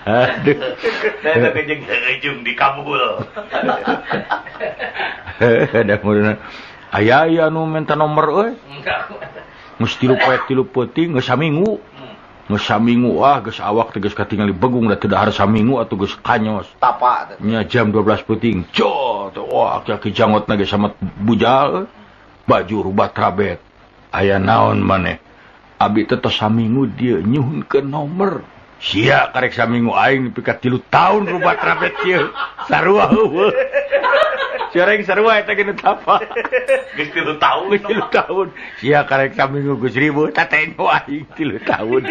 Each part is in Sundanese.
Aduh. Saya teh jeung ujung di Kabul. Ada meureun. Aya aya nu minta nomor euy. Geus 3 poe 3 peuting geus saminggu. Geus saminggu ah geus awak teh geus katingali begung da teu dahar saminggu atuh geus kanyos. Tapa teh. Nya jam 12 peuting. Jot, wah aki-aki jangotna geus samet bujal. Baju rubat rabet. Aya naon maneh? Abi teh tos saminggu dieu nyuhunkeun nomor. Sia karek saminggu aing nepi ka 3 tahun rubat rabet kieu. Sarua heueuh. Siareng sarua eta ge nu tapa. Geus 3 tahun. Geus 3 tahun. Sia karek saminggu geus ribu tatenyo aing 3 tahun.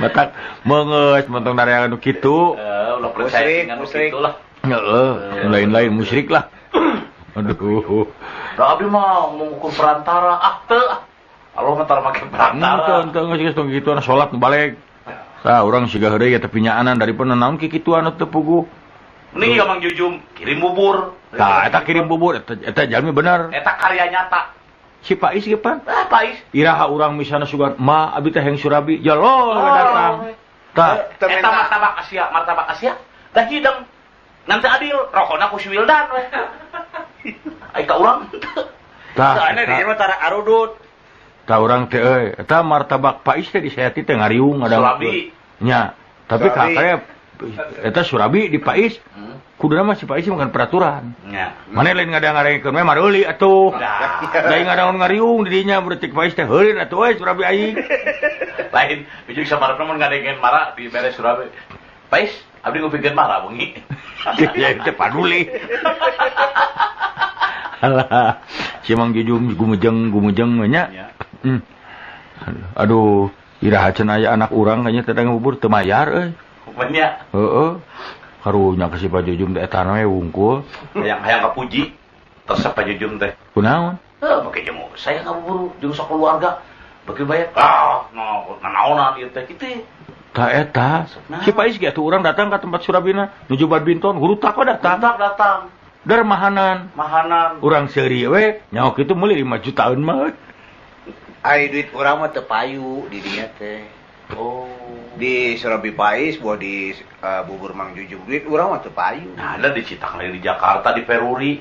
Matak meungeus montong dareangan nu kitu. Ulah percaya dengan Musyrik, kitu lah. Heeh, lain-lain musyrik lah. Aduh. Da abi mah mengukur perantara ah teu. Allah mah tara make perantara. Henteu henteu geus tong kituan salat balik. Tah urang siga heureuy ge teh pinyaanan daripada naon kikituan teu puguh. Mending ka Mang Jujum kirim bubur. Tah eta kirim bubur eta jalmi bener. Eta karya nyata. Si Pais ge pan. Ah Pais. Iraha urang misalna sugan ma abi teh heng Surabi jalo we datang. Tah eta martabak Asia, martabak Asia. Tah hidang. Nanti adil rokona ku si Wildan we. Ai ka urang teu. Tah. Soalna di dieu mah tara arudut. Tah urang teh euy, eta martabak Pais teh di Sayati teh ngariung ada. Surabi. Nya, tapi kakak eta Surabi di Pais. Kuduna mah si Pais makan peraturan. Nya. Mane lain ngadang-ngarengkeun we mareuli atuh. Nah. Lain ngadang ngariung di dinya berarti Pais teh heureun atuh euy Surabi aing. Lain bijig samarepna mun ngadengkeun mara di bere Surabi. Pais, abdi ngupingkeun mara wengi. Ya teh paduli. Alah, si Mang Jujum gumejeng nya. Aduh, iraha cenah aya anak urang kayaknya teh bubur teu mayar euy. Nya. Heeh. Karunya ka si Pak Jujum teh eta we wungkul. Hayang-hayang kapuji. Resep Pak Jujum teh. Kunaon? Heuh, make jeung saya ngabubur jeung sakeluarga. Bagi bayar. Ah, no, nanaonan ieu teh kitu. Tah eta. Si Pais ge atuh urang datang ka tempat Surabina nuju badminton, hurutak we datang. Datang datang. Dar mahanan. Mahanan. Urang seuri we nyaho kitu meuli 5 jutaan mah. Ai duit urang mah teu payu di dinya teh. Oh. Di Surabi Pais buah di bubur Mang Jujum duit urang mah teu payu. Nah, ada di Citak lain di Jakarta di Peruri.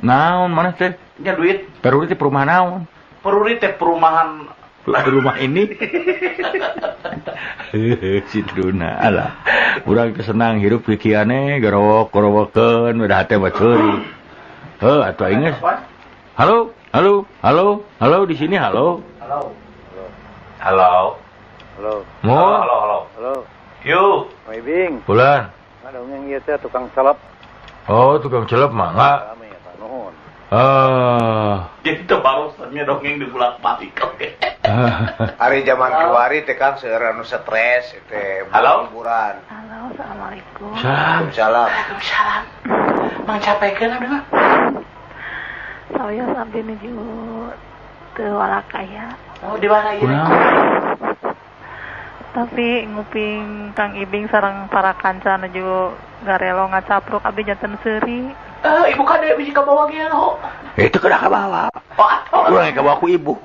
Naon mana teh? Nya duit. Peruri teh perumahan naon? Peruri teh perumahan rumah ini. Si Truna alah. Urang teh senang hirup kikiane garowok-gorowokeun udah hate mah ceuri. Heuh atuh aing geus. Halo, halo, halo, halo di sini halo. Halo. Halo. Halo. Mo. Halo, halo. Halo. Yo. Mang Ibing. Bulan. Dongeng ieu teh tukang celep. Oh, tukang celep mah enggak. Rame ya, Pak. Nuhun. Ah. Jadi teu barosannya dongeng dibulak-balik oke. Ari zaman kiwari teh Kang seueur anu stres teh Halo. Hiburan. Halo, assalamualaikum. Waalaikumsalam. Waalaikumsalam. Mang capekeun abdi mah. Saya abdi nuju teu walakaya. Oh, di mana ieu? Tapi nguping Kang Ibing sareng para kanca nuju garelo ngacapruk abdi janten seuri. Ibu kade bisi kabawa ge ho. Itu kedah kabawa. Oh, atuh. Urang kabawa ku ibu.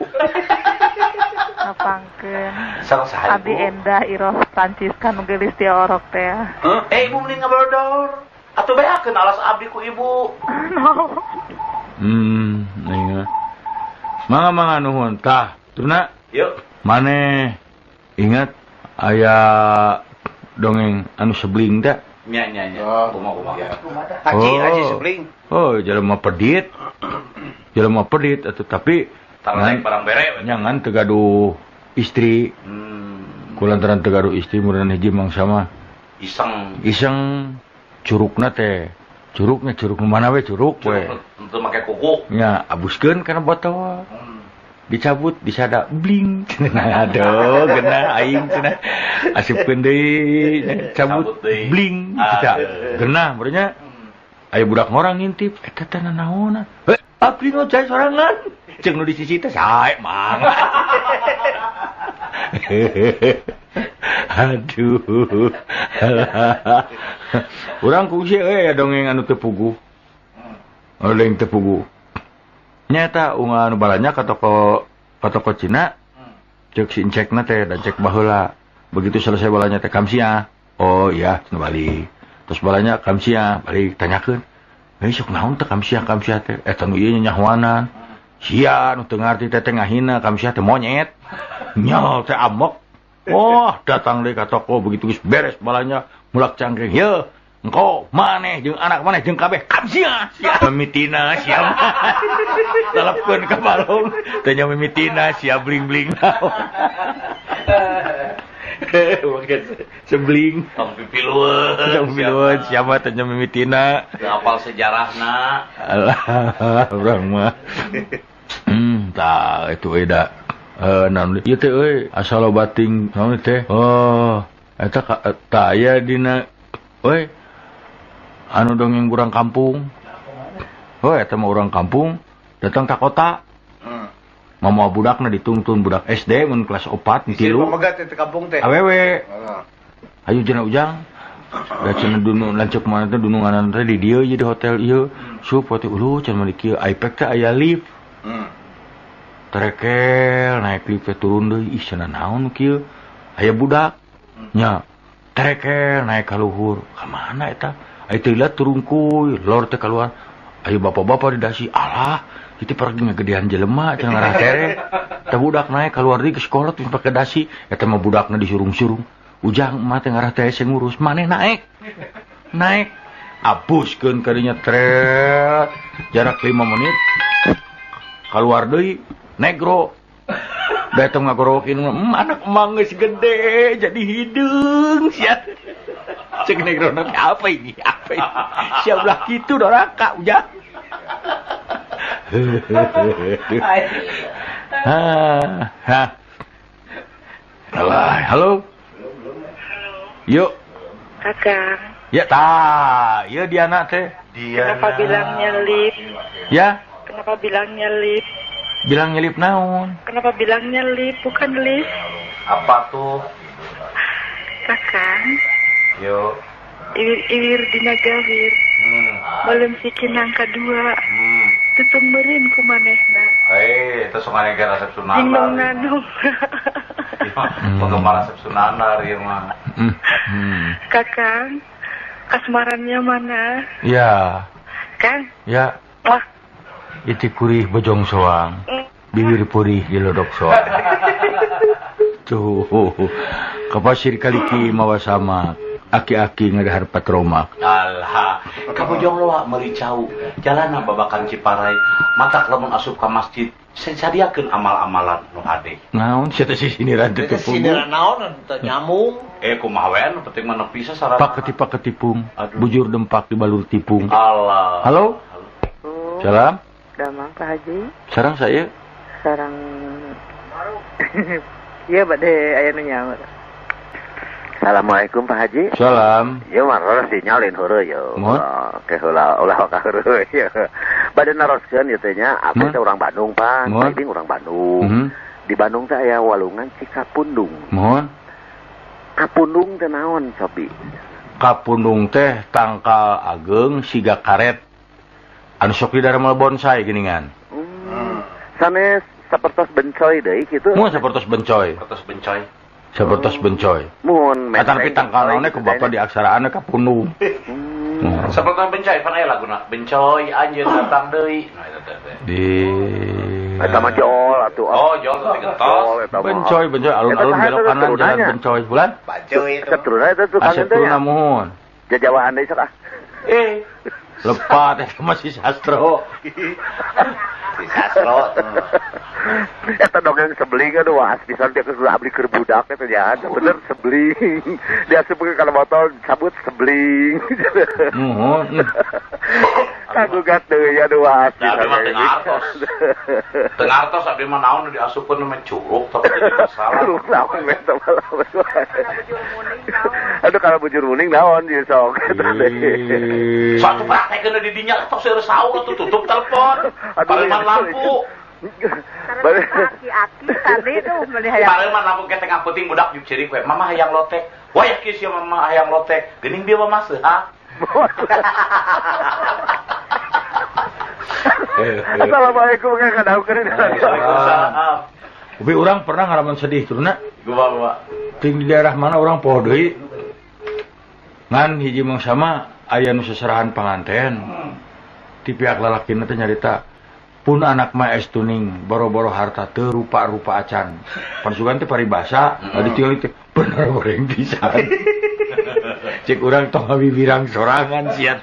Ngapangkeun. Sareng saha ibu? Abdi Endah Iroh Francisca nu geulis ti orok teh. Ibu mending ngabrodor. Atuh beakeun alas abdi ku ibu. No. Iya. Mangga nuhun. Tah, Truna. Yuk. Maneh ingat aya dongeng anu sebling teh? Nya nya nya. Oh. Kumaha. Haji, haji sebling. Oh, jelema pedit. Jelema pedit atuh tapi tarek barang bere nyangan teu gaduh istri. Kulantaran teu gaduh istri meureun hiji mangsa mah iseng. Iseng curugna teh. Curugna curug mana we curug we. Teu make kuku. Nya abuskeun kana botol. Dicabut disada bling. Aduh, genah aing cenah. Asupkeun deui, cabut bling. Genah meureunnya. Aya budak ngorang ngintip, eta teh nanaonan. Heh, abdi ngocai sorangan. Jeung nu di sisi teh sae mang. Aduh. Urang kungsi euy dongeng anu teu puguh. Dongeng teu puguh. Nyata unga anu balanya ka toko Cina. Ceuk si encekna teh da cek baheula. Begitu selesai balanya teh kamsia. Oh iya, cenah balik. Terus balanya kamsia, balik tanyakeun. Heuh sok naon teh kamsia kamsia teh? Eta nu ieu nyahoanan. Sia nu teu ngarti teh ngahina kamsia teh monyet. Nyal teh amok. Oh, datang deui ka toko begitu geus beres balanya mulak cangkring. Yeuh, engko maneh jeung anak maneh jeung kabeh kamsia. Sia mimitina sia. Telepon ka balong teh nya mimitina sia bling-bling naon. Sebling tong pipilueun siapa teh nya mimitina. Teu apal sejarahna. Alah, urang mah. Tah itu we da. Naon ieu teh euy asal bating naon teh. Oh, eta tah aya dina euy anu dongeng urang kampung. Oh, eta mah urang kampung datang ka kota. Mama budakna ditungtun budak SD mun kelas 4 3. Pamegat teh kampung teh. Awewe. Ayo cenah ujang. Da cenah dunung lanceuk mana teh dununganan teh di dieu di hotel ieu. Sup teh uluh cenah mah di kieu iPad teh aya lift. Terekel naik lift teh turun deui ih cenah naon kieu. Aya budak. Nya terekel naik ka luhur. Ka mana eta? Aya teh liat turun kuy, lor teh keluar. Ayo bapak-bapak di dasi, alah, itu pergi ngegedean jelema, cenah ngarah tere. Teh budak naik keluar deui ke sekolah terus pake dasi, eta mah budakna disurung-surung. Ujang mah teh ngarah teh ngurus, maneh naik. Naik. Abuskeun kadinya tret. Jarak 5 menit. Keluar deui negro. Datang ngagorowokin, anak emang geus gede jadi hideung sia. Cek negro nanti apa ini? Apa ini? Siap lah gitu doraka ujang. Ha. Alah, halo. Yuk. Kakang. Ya ta, ieu Diana teh. Diana. Kenapa bilangnya lip? Ya. Kenapa bilangnya lip? Bilang nyelip naon? Kenapa bilangnya lip bukan lip? Apa tuh? Kakang. Yo. Iwir-iwir dina gawir. Malem sikin nangka dua. Tutung meureun ku manehna. Itu sok nganegan Asep Sunandar. Jingnong nanung. Penggemar Asep Sunandar ieu mah. Kakang, kasmarannya mana? Ya. Kang? Ya. Wah. Iti kurih bojong soang. Bibir purih dilodok soang. Tuh. Kapasir kaliki mawa sama. Aki-aki ngadahar patromak. Alah, kabojong loa meuli cau. Jalana babakan Ciparai, matak lamun asup ka masjid, sadiakeun amal-amalan nu hade. Naon sia teh sisiniran teh teu sisiniran naon teu nyambung. Kumaha we nu penting mah nepi sarana. Paketi-paketipung, bujur dempak di balur tipung. Alah. Halo. Salam. Damang Pak Haji. Sarang saya. Sarang. Iya bade aya nu nyaur. Assalamualaikum Pak Haji. Salam. Ieu mah sinyal lain heureuy yeuh. Oke heula ulah ka heureuy. Bade naroskeun ieu teh nya, abdi teh urang Bandung, Pak. Abdi urang Bandung. Di Bandung teh aya walungan Cikapundung. Mohon. Kapundung teh naon, Sobi? Kapundung teh tangkal ageng siga karet. Anu sok di daramel bonsai geuningan. Sanes sapertos bencoy deui kitu. Mun sapertos bencoy. Sapertos bencoy. Sapertos bencoy. Mun tapi tangkal naonnya ku bapa di aksaraanna kapundung. Sapertos bencoy pan aya laguna. Bencoy anjeun datang deui. Nah eta teh. Di eta mah jol atuh. Oh, jol teh gentos. Bencoy, bencoy alun-alun belok kanan jalan bencoy bulan. Bencoy itu. Asep turuna eta tukang teh. Asep turuna muhun. Jajawaan deui sok ah. Lepat eta masih sastro. Si sastro. Eta dongeng sebeling aduh was pisan teh geus abdi keur budak eta jahat bener sebeling. Dia asupkeun kana motor cabut sebeling. Nuhun. Kagugat deui aduh was. Abdi mah teu ngartos. Teu ngartos abdi mah naon diasupkeun mah curug tapi jadi masalah. Curug naon eta mah. Aduh kalau bujur muning naon ieu sok. Suatu praktekeun di dinya tos seueur saur atuh tutup telepon. Pareman lampu. Aki-aki tadi tuh melihat pareman lampu ke tengah peuting budak juk ceurik we mama hayang lotek. Wayah kieu sia mama hayang lotek. Geuning bieu mama seuha. Assalamualaikum Kang kadaukeun. Waalaikumsalam. Ubi urang pernah ngalaman sedih turuna. Kumaha? Ting di daerah mana orang poho deui. Ngan hiji mah sama aya nu seserahan panganten. Ti pihak lalakina teh nyarita pun anak mah estuning boro-boro harta teu rupa-rupa acan. Pansugan teh paribasa, adi tinggal teh bener goreng pisan. Cek urang tong ngabibirang sorangan sia.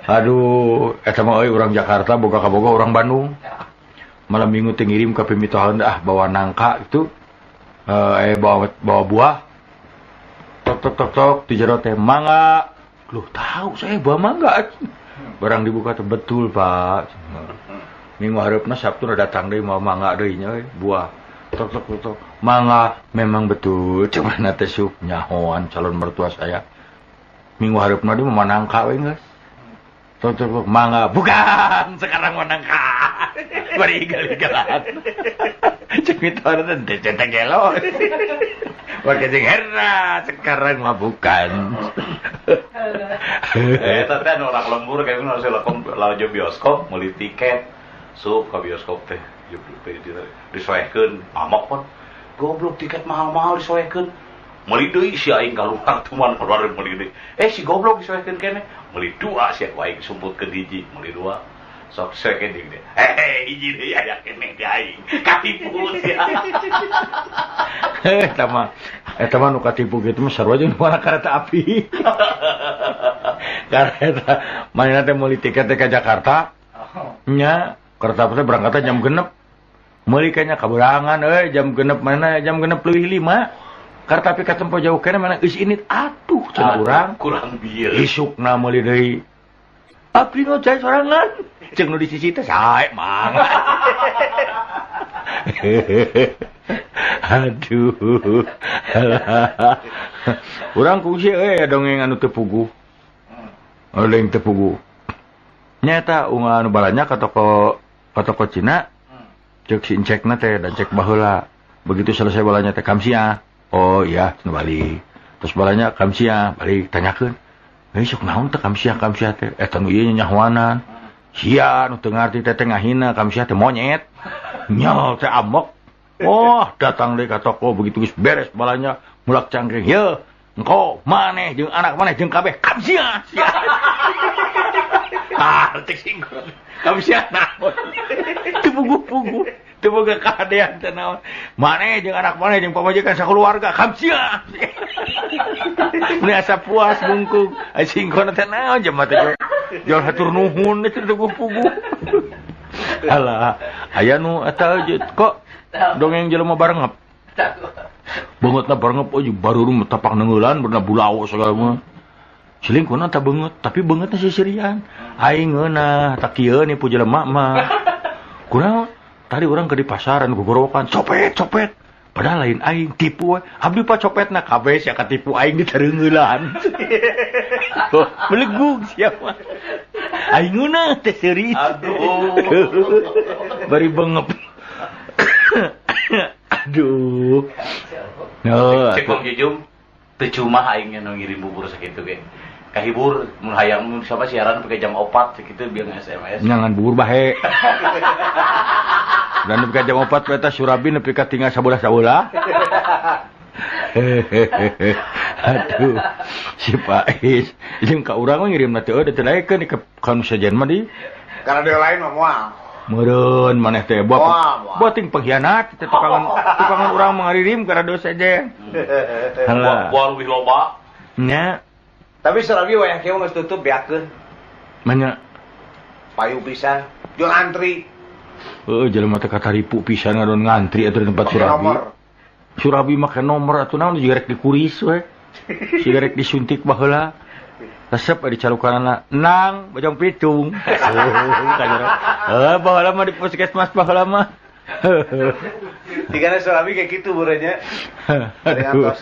Aduh, eta mah euy urang Jakarta boga kaboga urang Bandung. Malam minggu teh ngirim ka pimitohan ah bawa nangka gitu. Bawa buah. Tok tok tok tok di jero teh mangga. Loh, tahu saya buah mangga. Barang dibuka teh betul, Pak. Minggu hareupna Sabtu datang deui mau mangga deui nya euy, buah. Tok tok tok. Mangga memang betul, cuman teh sup nyahoan calon mertua saya. Minggu hareupna deui mah nangka we geus. Tok tok tok mangga bukan, sekarang mah nangka. Bari igal-igalan. Cek mitohana teh teh gelo. Pakai jeung hera sekarang mah bukan. Eta teh anu orang lembur kayak nu lalajo bioskop meuli tiket sup ka bioskop teh disoehkeun amok pun goblok tiket mahal-mahal disoehkeun meuli deui si aing kaluar tuman keluar meuli deui si goblok disoehkeun keneh meuli dua si aing sumputkeun hiji meuli dua sok soehkeun jeung deui hiji deui aya keneh di aing katipu sia. Eta mah nu katipu kitu mah sarua jeung nu kareta api. Kareta manehna teh meuli tiket teh ka Jakarta. Nya kereta api teh berangkatna jam 6. Meuli kayaknya kaberangan euy jam 6 mana jam 6 leuwih 5. Kereta api katempo jauh keneh mana geus init atuh cenah urang kurang bieu. Isukna meuli deui. Abdi ngocai sorangan. Jeung nu di sisi teh sae mangga. Aduh. Urang kungsi euy dongeng anu teu puguh. Dongeng teu puguh. Nyata unga anu balanya ka toko Cina. Ceuk si encekna teh dan cek baheula. Begitu selesai balanya teh kamsia. Oh iya, cenah balik. Terus balanya kamsia, balik tanyakeun. Heuh sok naon teh kamsia teh? Eta nu ieu nyahoanan. Sia nu teu ngarti teh ngahina kamsia teh monyet. Nyal teh amok. Oh, datang deui ka toko begitu geus beres balanya mulak cangkring. Yeuh, engko maneh jeung anak maneh jeung kabeh kamsia. Ah, cek singkong. Kamsia naon? Teu puguh-puguh, teu boga kahadean teh naon. Maneh jeung anak maneh jeung pamajikan sakeluarga kamsia. Mun asa puas bungkung, ai singkong teh naon jelema teh. Jual hatur nuhun teh teu puguh-puguh. Alah, aya nu eta kok dongeng jelema barengep. Beungeutna barengep euy baru tapak neungeulan berna bulawo segala mah. Selingkuhna tah beungeut, tapi beungeutna sisirian. Aing ngeunah tak kieu nipu jelema mah. Kunaon? Tadi urang ke di pasaran gogorowokan, copet, copet. Padahal lain aing tipu we. Abdi pa copetna kabeh sia katipu aing ditereungeulan. Belegug sia mah. Aing ngeunah teh seuri. Aduh. Bari bengep. Aduh. No, cek Bang Jujum teu cuma aing nu ngirim bubur sakitu ge. Kahibur mun hayang mun siapa siaran pake jam 4 sakitu biar SMS. Nyangan bubur bahe. Dan nepi ka jam 4 eta Surabi nepi ka tinggal sabelah-sabelah. Aduh, si Pais jeung ka urang mah ngirimna teh eueuh teu daekeun ka nu sejen mah di. Karena dia lain mah moal. Meureun maneh teh buat ting pengkhianat teh tukangan urang mangaririm ka radio sejen. Halah. Buah leuwih loba. Nya. Tapi Surabi wayah kieu geus tutup beakeun. Manya payu pisan, jual antri. Heeh, jelema teh kataripu pisan ngadon ngantri atuh di tempat Surabi. Surabi make nomor atuh naon jiga rek dikuris we. Siga rek disuntik baheula. Resep di calukanana nang bojong pitung. Heuh, baheula mah di puskesmas baheula mah. Tigana Surabi kayak gitu buranya. Aduh.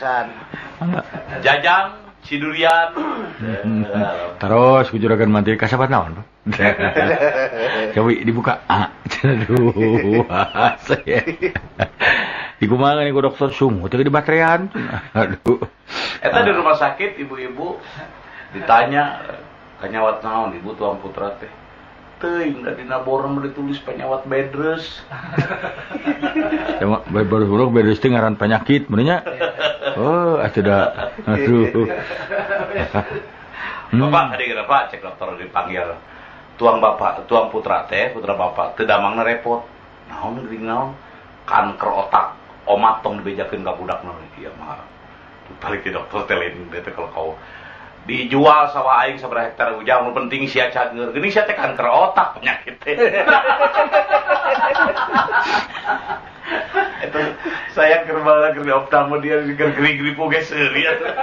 Jajang Cidurian. Terus ku juragan mantri kasabat naon? Coba dibuka. Ah, aduh. Dikumaha ku dokter sungguh teh di baterean. Aduh. Eta di rumah sakit ibu-ibu ditanya kanyawat naon ibu tuang putra teh. Teuing da dina borna ditulis penyawat bedres. Ya baru bedres teh ngaran penyakit meureun nya. Oh, atuh da. Aduh. Bapak tadi kira Pak cek dokter dipanggil. Tuang bapak, tuang putra teh, putra bapak teu damangna repot. Naon geuning naon? Kanker otak. Omat tong dibejakeun ka budakna ieu mah. Balik di dokter teh lain teh kalau kau dijual sawah aing sabaraha hektar ujang nu penting sia cageur geuning sia teh kanker otak penyakit teh. Eta saya keur bala keur di optamo dia keur geri-geripu ge seuri atuh.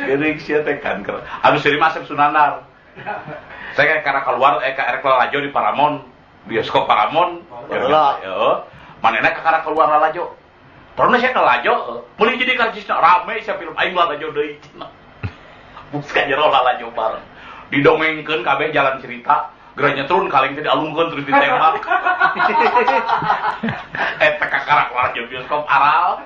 Geuning sia teh kanker. Anu seuri mah Asep Sunandar. Saya karena keluar erek lalajo di Paramon, bioskop Paramon. Heeh. Manehna kakara keluar lalajo. Terus saya lalajo, meuli jadi karcisna rame sia film aing lalajo deui cenah. Bus ka jero lalajo bareng. Didongengkeun kabeh jalan cerita, geranya turun kaleng teh dialungkeun terus ditembak. Eta kakara lalajo bioskop aral.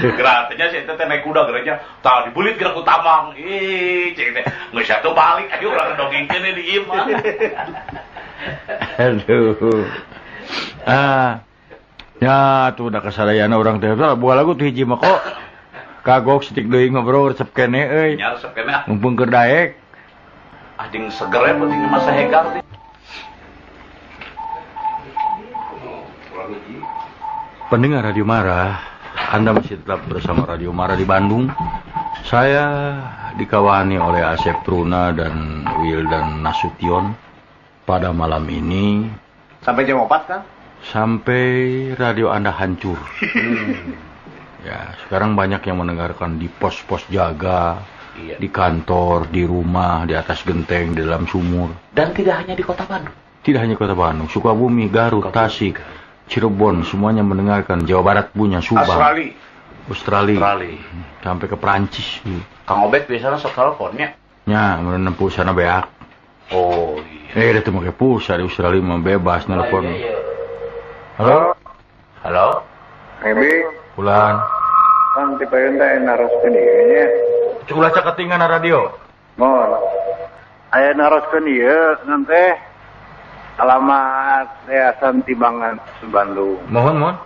Geratnya si eta teh naik kuda geranya, tah dibulit gerak ku tamang. Ih, cek teh geus atuh balik ayo urang dongengkeun di imah. Aduh. Ah. Ya tuh udah kesadayana urang teh. Buka lagu tuh hiji mah kok. Kagok sitik deui ngobrol resep keneh euy. Nya resep keneh. Mumpung keur daek. Ah jeung seger we penting masa hegar teh. Pendengar Radio Mara, Anda masih tetap bersama Radio Mara di Bandung. Saya dikawani oleh Asep Truna dan Wildan Nasution pada malam ini. Sampai jam 4 kan? Sampai radio Anda hancur. Ya, sekarang banyak yang mendengarkan di pos-pos jaga, iya, di kantor, di rumah, di atas genteng, di dalam sumur. Dan tidak hanya di Kota Bandung. Tidak hanya Kota Bandung, Sukabumi, Garut, Tasik, Cirebon, semuanya mendengarkan. Jawa Barat punya, Subang, Australia, sampai ke Perancis. Kang Obet biasanya sok teleponnya. Ya, menempuh pulsa na beak. Oh iya. Dia tuh pakai pulsa di Australia mah bebas nelpon. Oh, iya, iya. Halo. Halo. Ebi. Pulang. Kan tipe teh naroskeun ieu nya. Ulah caketingan radio. Mohon. Aya naroskeun ieu ngan teh alamat Yayasan Timbangan Bandung. Mohon, mohon.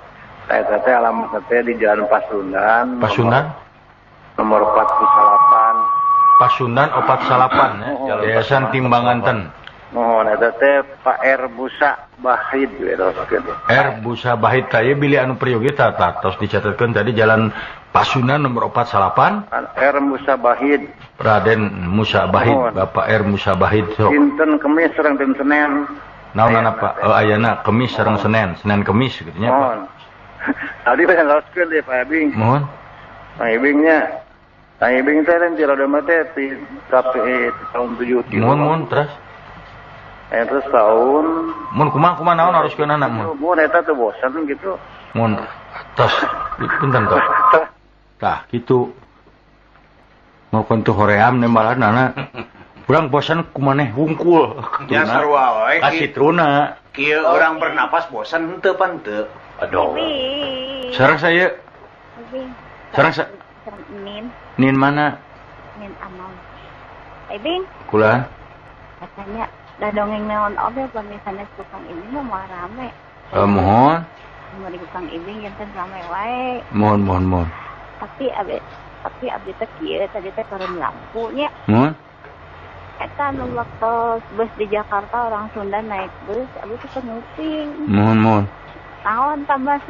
Saya teh alamat teh di Jalan Pasundan. Pasundan? Nomor 48. Pasundan 48 ya. Yayasan Timbangan Ten. Mohon eta teh Pak R Busa Bahid we teroskeun. R Busa Bahid tah ieu bilih anu priyogi tah tos dicatatkeun tadi Jalan Pasundan nomor 48. R Musa Bahid. Raden Musa Bahid, mohon. Bapak R Musa Bahid sok. Dinten Kemis sareng dinten Senin. Naonana Pak? Oh ayana Kemis sareng Senin, Senin Kemis kitu nya Pak. Tadi saya teroskeun deh Pak Ibing. Mohon. Pak Ibingnya. Pak Ibing teh lain ti roda mah teh ti tahun 73. Mohon mohon terus. Terus tahun mun kumaha kumaha naon harus keunana mun. Mun eta teh bosan gitu. Mun tos punten tos. Tah kitu. Mau kontu hoream nembalanana. Urang bosan kumaneh hungkul. Ya sarua wae. Kasih truna. Kieu urang bernapas bosan henteu pan teu. Aduh. Sareng saya. Sareng sa. Nin. Nin mana? Nin Amam. Ibing. Kula. Katanya da dongeng naon oge pamisannya tukang Ibing mah moal rame. Mohon. Mun tukang Ibing janten rame wae. Mohon mohon mohon. Tapi abdi teh kieu tadi teh turun lampu nya. Mohon. Eta nu waktu bus di Jakarta orang Sunda naik bus, abdi teh nguping. Mohon mohon. Naon tambah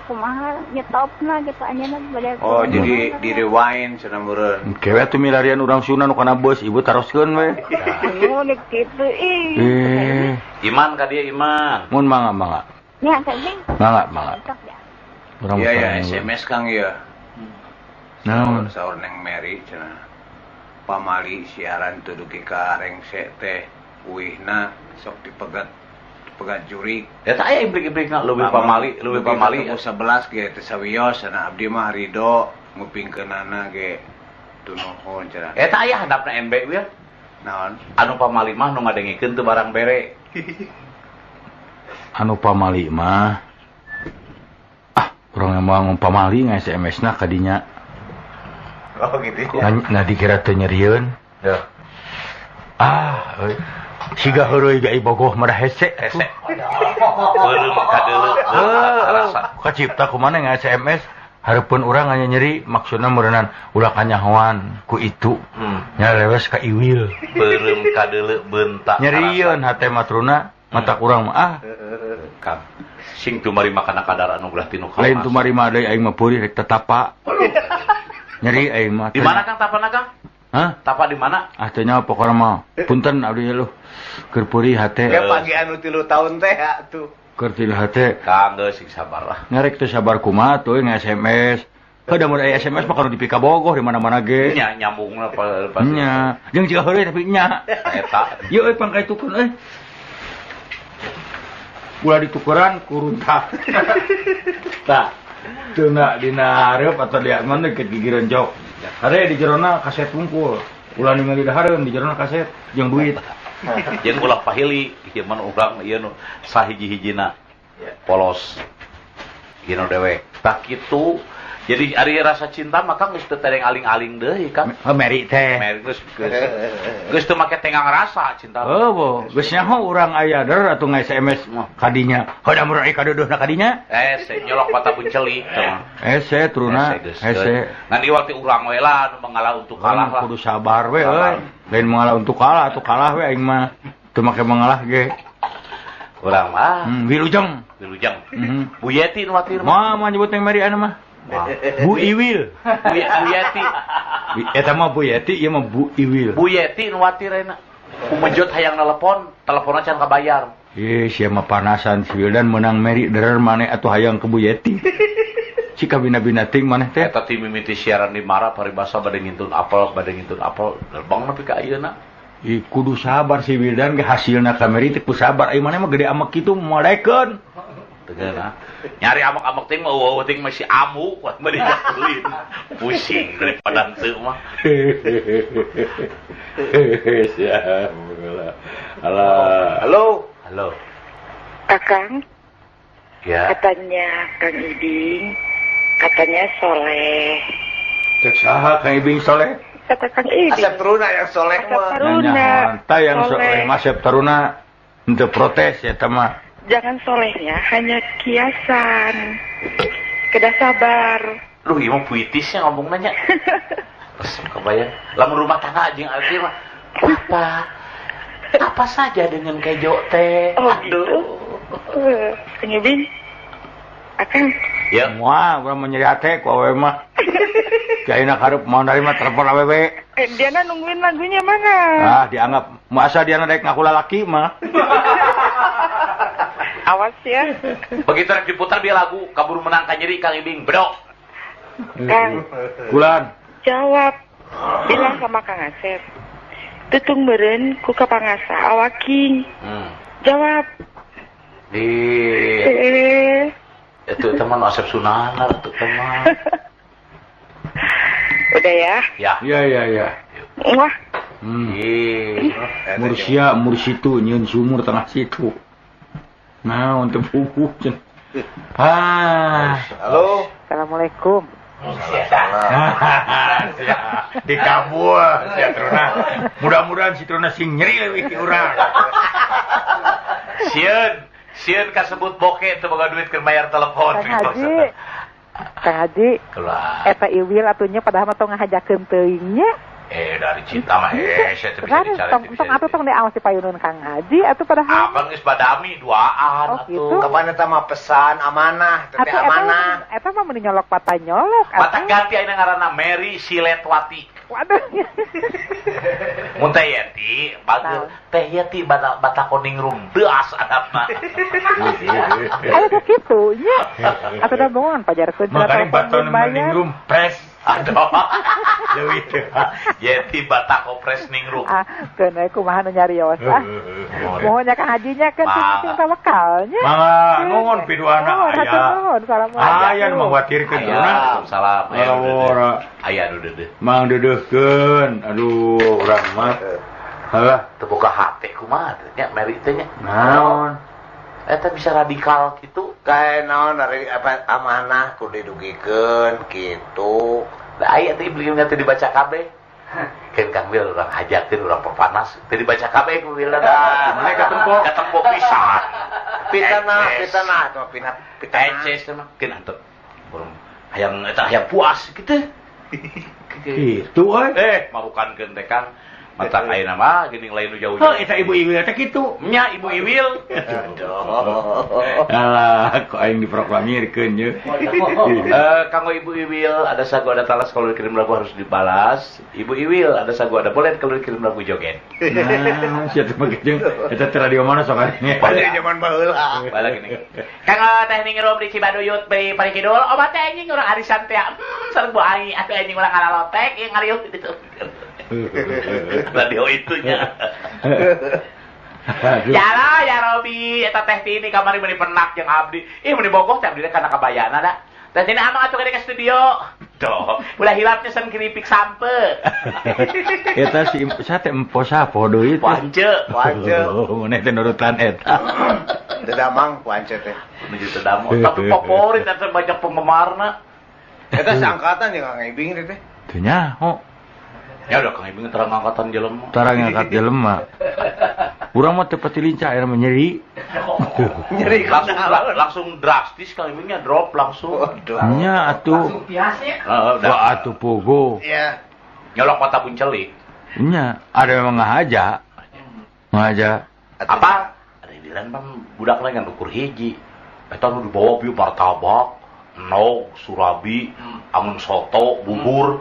kumaha nyetopna gitu anjeunna bade. Oh, jadi di rewind cenah meureun. Kewe atuh milarian urang Sunda nu kana bus, ibu taroskeun we. Mun kitu ih. Iman ka dieu iman. Mun mangga mangga. Nya ka Bing. Mangga mangga. Urang ya, ya SMS Kang ya. Naon? Saur Neng Mary cenah. Pamali siaran teu dugi ka rengse teh uihna sok dipegat pegat jurik. Eta aya ibrik-ibrikna leuwih pamali, leuwih pamali 11 ge teh sawios cenah abdi mah ridho ngupingkeunana ge tunuhun cenah. Eta aya handapna MB we. Naon? Anu pamali mah nu ngadengikeun teu barang bere. Anu pamali mah ah urang mah pamali nge-SMS-na ka dinya. Oh gitu. Nah dikira teu nyerieun. Ya. Ah, euy. Siga heureuy ge bogoh mah hese. Hese. Beureum kadeuleu. Karasa. Kacipta kumaha nge-SMS hareupeun urang hanya nyeri maksudna meureunnan ulah kanyahoan ku itu. Nya lewes ka Iwil. Beureum kadeuleu beunta. Nyerieun hate matruna mata urang mah ah. Kang. Sing tumarima kana kadar anu ulah tinu kawas. Lain tumarima deui aing mah peurih rek tetapa. Nyeri aing mah. Di mana Kang tapana Kang? Hah? Tapa di mana? Ah teu nyaho pokona mah. Punten abdi lu. Keur peurih hate. Ge pagi anu 3 tahun teh atuh. Keur 3 hate. Kang geus sing sabar lah. Ngarek teu sabar kumaha tuh nge-SMS. Heuh da mun aya SMS mah kudu dipikabogoh di mana-mana ge. Nya nyambungna pasti. Nya. Jeung jiga heureuy tapi nya. Eta. Ieu euy pangkaitukeun euy. Ulah ditukeran kuruntah. Tah. Teu na dina hareup atau di mana deket gigireun jok. Hare di jerona kaset wungkul. Ulah ningali dahareun di jerona kaset jeung duit. Jeung ulah pahili ieu mah urang ieu nu sahiji-hijina. Polos. Ieu nu dewek. Tah kitu. Jadi ari rasa cinta mah Kang geus teu tereng aling-aling deui Kang. Heuh meri teh. Meri geus geus teu make tenggang rasa cinta. Heuh, geus nyaho urang aya der atuh nge-SMS kadinya. Heuh da mun aya kadeudeuna kadinya. Hese nyolok mata buncelik. Hese truna hese. Ngan ieu waktu urang we lah nu mengalah untuk kalah lah. Kudu sabar we euy. Lain mengalah untuk kalah atuh kalah we aing mah. Teu make mengalah ge. Urang mah. Wilujeng. Wilujeng. Bu Yeti nu watir mah. Mah nyebut yang meri anu mah. Bu Iwil. Bu Yeti. Eta mah Bu Yeti, ieu mah Bu Iwil. Bu Yeti nu watir ayeuna. Kumejot hayang nelpon, teleponna can kabayar. Ih, sia mah panasan si Wildan meunang meri derer maneh atuh hayang ke Bu Yeti. Cika bina-bina ting maneh teh. Eta ti mimiti siaran di Mara paribasa bade ngintun apel, bade ngintun apel, lebang nepi ka ayeuna. Ih, kudu sabar si Wildan ge hasilna ka meri teh kudu sabar. Ai maneh mah gede amek kitu moal daekeun. Tegana. Nyari amak-amak ting mah eueuh ting masih amuk kuat mah dijakulin. Pusing daripada henteu mah. Siap. Alah. Halo. Halo. Akang. Ya. Katanya Kang Ibing, katanya soleh. Cek saha Kang Ibing soleh? Kata Kang Ibing. Asep Taruna yang soleh mah. Taruna. Tah yang soleh mah Asep Taruna henteu protes eta mah. Jangan solehnya, hanya kiasan. Kedah sabar. Duh, ieu mah puitisnya ngomong nanya. Resep kebayang. Lamun rumah tangga jeung alti mah apa? Apa saja dengan kejo teh. Oh, gitu. Kang Ibing. Akang. Ya, wah, urang mah nyeri hate ku awewe mah. Ayeuna karep mau narima telepon awewe. Diana nungguin lagunya mana? Ah, dianggap masa Diana daek ngaku lalaki mah. Awas ya. Begitu rek diputar dia lagu kabur menang ka nyeri Kang Ibing, bro. Kang. Kulan. Jawab. Bilang sama Kang Asep. Tutung meureun ku kapangasa awaking. Jawab. Itu teman Asep Sunanar tuh teman. Udah ya? Ya. Ya ya ya. Wah. Mursia mursitu nyieun sumur tengah situ. Nah, untuk buku. Ah. Halo. Assalamualaikum. Dikabul si Truna. Mudah-mudahan si Truna sing nyeri leuwih ti urang. Sieun, sieun kasebut boke teu boga duit keur bayar telepon. Kang Haji. Kang Haji. Eta Iwil atunya padahal mah tong ngahajakeun teuing nya. Dari cinta mah saya teu bisa dicari. Tong atuh tong diawasi payunun Kang Haji atuh padahal. Abang geus badami duaan atuh. Kapan eta mah pesan amanah, teh amanah. Eta mah mun nyolok patah nyolok. Mata ganti ayeuna ngaranna Mary Siletwati. Waduh. Mun teh Yeti, bager teh Yeti batako ningrum deas adapna. Aya teh kitu nya. Atuh da bongan pajarkeun cenah telepon ningrum pres. Aduh. Leuwih teh. Yeti batako pres ningrum. Ah, keun we kumaha nu nyarios ah. Mohon nya Kang Hajinya kan sing tawakalnya. Mangga nuhun piduana aya. Aya nu mangwatirkeun Truna. Salam. Aya nu deudeuh. Mang deudeuhkeun. Aduh, urang mah. Halah, teu boga hate kumaha teh nya meri teh nya. Naon? Eta bisa radikal gitu. Kae naon dari apa amanah kudu didugikeun kitu. Da aya teh ibu teh dibaca kabeh. Keun Kang Wil urang hajakeun urang perpanas teu dibaca kabeh ku Wil da. Mana katempo? Katempo pisan. Pitana atau pinat pitana. Eces mah keun antep. Urang hayang eta hayang puas kitu. Kitu euy. Marukankeun teh Kang. Matak ayeuna mah geuning lain nu jauh-jauh. Heuh eta Ibu Iwil teh kitu. Nya Ibu Iwil. Aduh. Alah, kok aing diproklamirkeun ye. Kanggo Ibu Iwil ada sagu ada talas kalau dikirim lagu harus dibalas. Ibu Iwil ada sagu ada bolet kalau dikirim lagu joget. Nah, sia teh make jeung eta teh radio mana sok aing. Pada zaman baheula. Bala gini. Kanggo teh ningrum di Cibaduyut beri Parikidul, obat teh anjing urang arisan teh. Sareng bu aing atuh anjing urang ngalalotek ieu ngariuh gitu. Radio itunya. Jala ya Robi, eta teh Tini kamari meuni penak jeung abdi. Ih meuni bogoh teh abdi teh kana kabayana da. Teh Tini amang atuh ke studio. Tuh, ulah hilap teh sen keripik sampe. Eta si sate empo sapo deui teh. Wance, wance. Mun teh nurutan eta. Teu damang wance teh. Menuju teu damang, tapi favorit eta banyak penggemarna. Eta seangkatan jeung Kang Ibing teh. Teu nyaho. Ya udah Kang Ibing terang angkatan jelema. Tarang angkat jelema. Urang mah teu pati lincah ayeuna mah nyeri. Nyeri langsung drastis Kang Ibingnya drop langsung. Nya atuh. Langsung piasnya. Heeh, wah atuh pogo. Iya. Nyolok mata buncelik. Nya, ada memang ngahaja. Ngahaja. Apa? Ada bilang bang budak lain kan ukur hiji. Eta nu dibawa bieu martabak, endog, surabi, angun soto, bubur.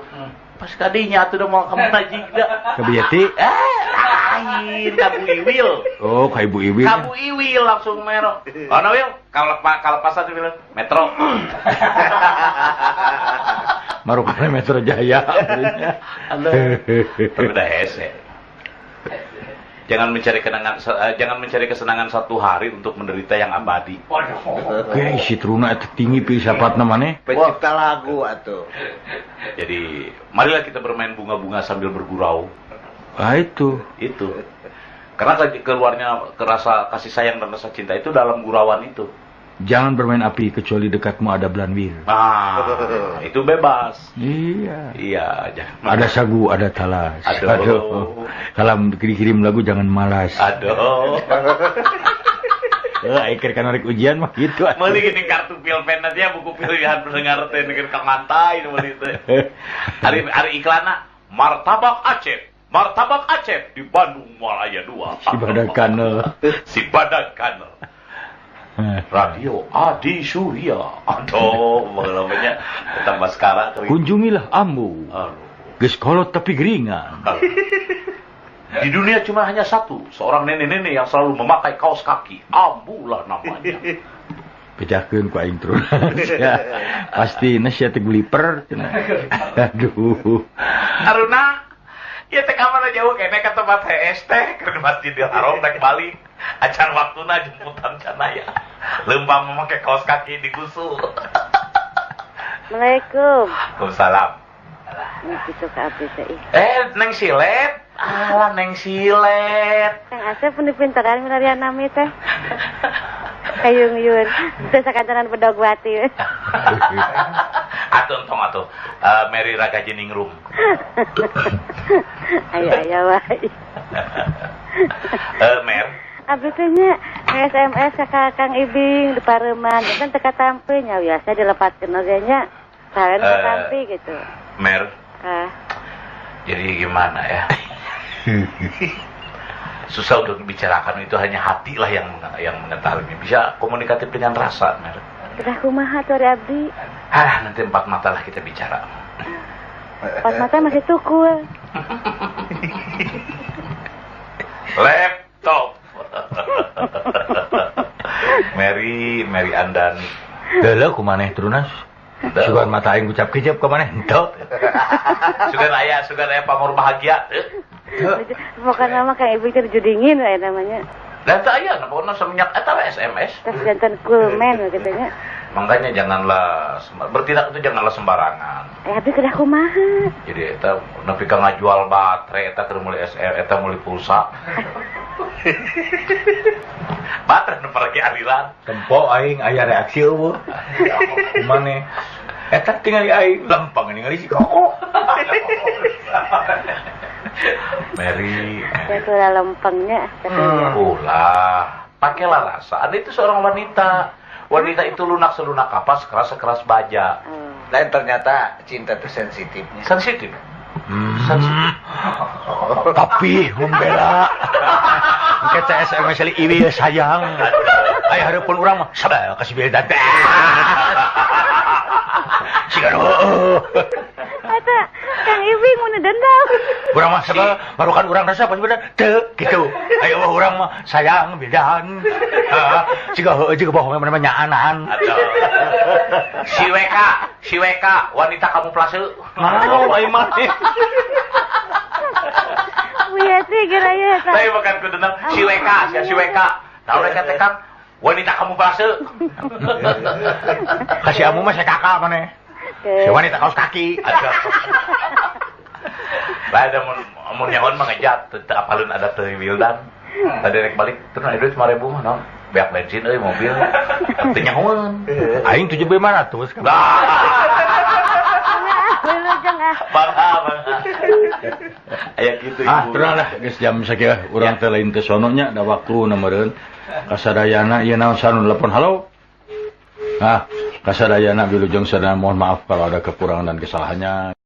Pas kadinya atuh da moal ka mana jigda. Ka Biati? Lain ka Bu Iwil. Oh, ka Ibu Iwil. Ka Bu Iwil langsung mero. Ono Wil, kalepasan Wil Metro. Marukana Metro Jaya. Aduh. Tapi udah hese. Jangan mencari kenangan, jangan mencari kesenangan satu hari untuk menderita yang abadi. Oke, si Truna itu tinggi pisapatna maneh. Pencipta lagu atuh. Jadi, marilah kita bermain bunga-bunga sambil bergurau. Ah itu. Itu. Karena keluarnya kerasa kasih sayang dan rasa cinta itu dalam gurauan itu. Jangan bermain api kecuali dekatmu ada Blanwir. Ah, itu bebas. Iya. Iya, jangan. Ada sagu, ada talas. Aduh. Aduh. Kalau dikirim lagu jangan malas. Aduh. Akhir kan narik ujian mah gitu. Meuli gini kartu pilpen aja buku pilihan pendengar teh negeri Kalimantan meuli teh. Ari iklanna Martabak Aceh. Martabak Aceh di Bandung Malaya 2. Si Badak Kanel. Si Badak Kanel. Radio Adi Surya. Aduh, namanya tambah sekarang. Kunjungilah Ambu. Geus kolot tapi geringan. Di dunia cuma hanya satu, seorang nenek-nenek yang selalu memakai kaos kaki. Ambu lah namanya. Bejakeun ku aing terus. Ya, pasti sia teh guliper cenah. Aduh. Aruna, ieu teh ka mana jauh kene ka tempat HS teh, keur Masjidil Haram rek balik. Acan waktuna jemputan can aya. Leumpang memakai kaos kaki digusu. Assalamualaikum. Waalaikumsalam. Gitu ka abdi teh. Neng Silet. Alah Neng Silet. Kang Asep pun dipintaran milarian nami teh. Kayung-yun. Teu sakantenan bedog wati. Atuh entong atuh. Mary Ragajeningrum. Ayo ayo wae. Mer. Abdi teh nya SMS ka Kang Ibing di Pareman, kan teu katampi nya biasa dilepatkeun oge nya. Sawen katampi gitu. Mer. Jadi gimana ya? Susah untuk dibicarakan, itu hanya hati lah yang mengetahuinya. Bisa komunikatif dengan rasa, Mer. Kedah kumaha tuh abdi? Ah, nanti empat mata lah kita bicara. Empat mata masih tukul. Laptop. Mary Andani. Leuh kumaneh Trunas? Sugan mata aing ucap kejap ka maneh henteu. Sugan aya pamor bahagia. Pokokna mah Kang Ibu teh dingin we namanya. Dan teu aya pokokna semenjak eta we SMS. Tas jantan coolman kitu nya. Makanya janganlah bertindak itu janganlah sembarangan. Abdi kedah kumaha? Jadi eta nepi ka ngajual baterai eta keur meuli SR eta meuli pulsa. Baterai nu paragi aliran. Tempo aing aya reaksi eueuh. Kumaneh? Eta tingali aing lempang ningali si Koko. Mary. Ulah lempangnya. Ulah, pakailah rasa. Anda itu seorang wanita. Wanita itu lunak selunak kapas, keras sekeras baja. Dan ternyata cinta itu sensitifnya. Sensitif. Sensitif. Tapi membela. Engke SMS li ieu sayang. Aya hareupeun urang mah sabal kasih beda. Siga Eta Kang Ibing mun dendam. Urang mah sabal marukan urang rasa pas bener teu kitu. Ayo urang mah sayang bedan. Siga heueuh jiga bohong mana mah nyaanan. Si WK, si WK wanita kamuflase. Naon ai mah. Wieu sih geura ieu eta. Tapi bukan ku dendam si WK, si WK. Naon WK teh Kang? Wanita kamuflase. Kasih amu mah saya kakak maneh. Si wanita kaos kaki. Lah ada mun nyahoan mah ngejat teu apaleun ada teu Wildan. Tadi rek balik terus aya duit 5.000 mah naon? Beak bensin euy mobil. Teu nyahoan. Aing 7.500 kan. Wilujeng ah. Bangga bangga. Aya kitu ibu. Ah, terang lah geus jam sakieu urang teh lain teh sono nya da waktuna meureun. Kasadayana ieu naon sanu telepon halo. Ah, kasadayana wilujeng sadaya mohon maaf kalau ada kekurangan dan kesalahannya.